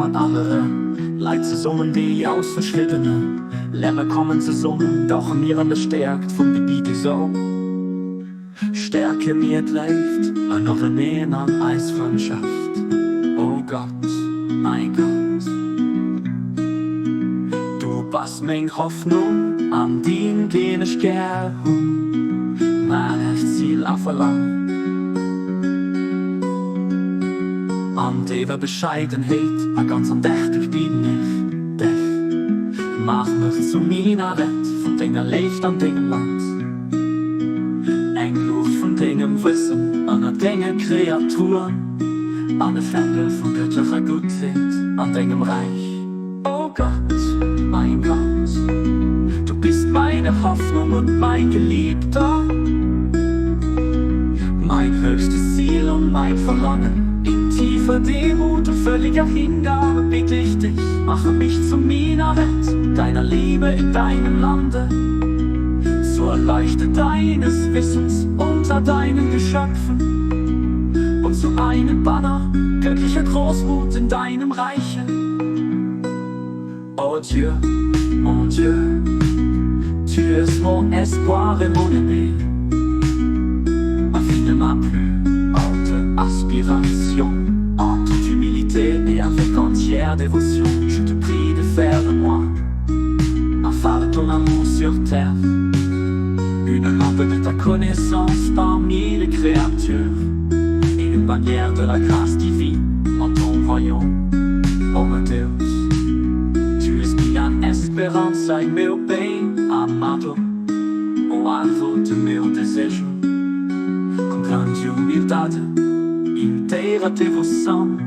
Mat anere Leit zesummen, déi aus verschiddene Länner kommen, zesummen dauche mir an der Stäerkt vum Gebiet esou stäerke mir d'Léift ënnereneen an eis Frëndschaft. O Gott, mäi Gott, du bass meng Hoffnung, an deen, deen ech gär hunn, maach Zil a Verlang. An déiwer Bescheidenheet a ganz andächteg bieden ech dech, Maach mech zum Minarett vun denger Léift an dengem Land, eng Luucht vun dengem Wëssen ënner denge Kreaturen an e Fändel vu gëttlecher Guttheet an dengem Räich. O Gott, mein Gott, du bist meine Hoffnung und mein Geliebter, mein höchstes Ziel und mein Verlangen. In tiefer Demut und völliger Hingabe bitte ich dich, mache mich zum Minarett deiner Liebe in deinem Lande, zur Leuchte deines Wissens unter deinen Geschöpfen und zu einem Banner göttlicher Großmut in deinem Reiche. Oh Dieu, mon Dieu, tu es mon espoir et mon aimé, ma vie et ma plus haute aspiration. En toute humilité et avec entière dévotion, je te prie de faire de moi un phare de ton amour sur terre, une lampe de ta connaissance parmi les créatures et une bannière de la grâce divine en ton royaume. Oh meu Deus, tu és minha esperança e meu bem amado, o alvo de meu desejo. Com grande humildade e inteira devoção,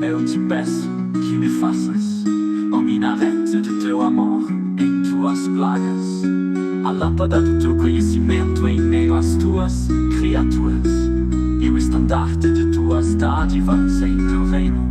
eu te peço que me faças o minarete de teu amor em tuas plagas, a lâmpada do teu conhecimento em meio às tuas criaturas e o estandarte de tuas dádivas em teu reino.